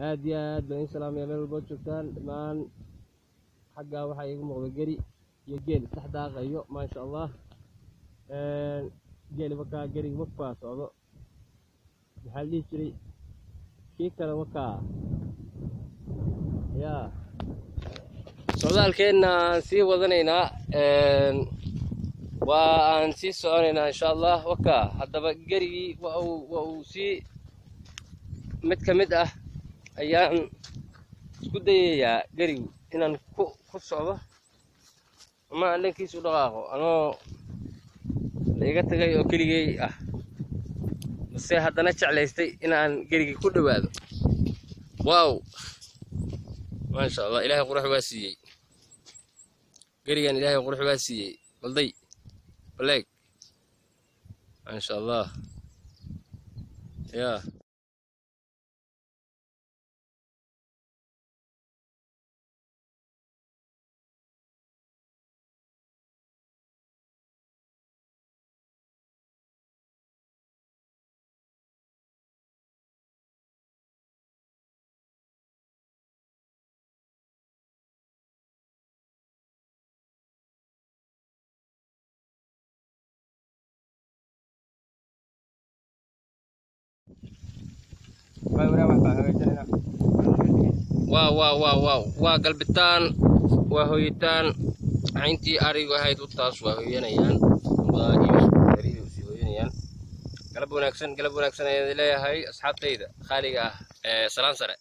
Aad iyo aad baan idin salaamaya meel walbood joogtaan dhammaan. Xaggaa waxaa iiga muuqda geri iyo geel isdhex daaqayo, maasha Allah. Geeli wakaa, geriga wakaa socdo, maxaa la dhihi jiray kii kale wakaa. Yaa socdaalkeenna aan sii wadanaynaa, waa aan sii soconaynaa insha Allah. Wakaa haddaba gerigii waa uu sii mid ka mid ah ayaan isku dayayaa gerigu inaan ku socdo ama aan dhankiisa u dhaqaaqo, anoo la iga tagay oo keligay ah, mase haddana jeclaystay inaan gerigii ku dhowaado. Wow, maasha Allah, Ilaahay qurux waa siiyey gerigan, Ilaahay qurux waa siiyey. Balday baleeg, maasha Allah ya. Waaw waaw waaw waaw, waa galbitaan, waa hoyitaan. Cayntii arigu ahayd utaas waa hoyanayaan, waa iyo usii hoyanayaan. Galab wanaagsan, galab wanaagsan ayaan leeyahay asxaabtayda khaaliga ah ee salaan sare.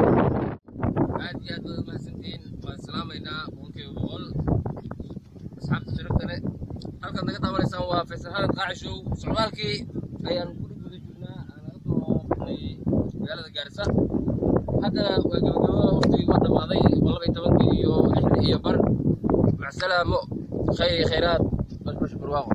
Aad iyo aad baad umahadsantihiin, waan salaamaynaa 100% asxaabta sharafta leh. Halkaad naga daawanaysaan waa Faysal Hanad Qaacishow. Socdaalkii ayaan ku guda jirnaa aan naga soo baxnay magaalada Gaarisa. Haddana waa gabagabo, waqtigii waa dhammaaday, waa 12-kii iyo 6 iyo bar. Macsalaamo, khayr, khayraad, bashbash, barwaaqo.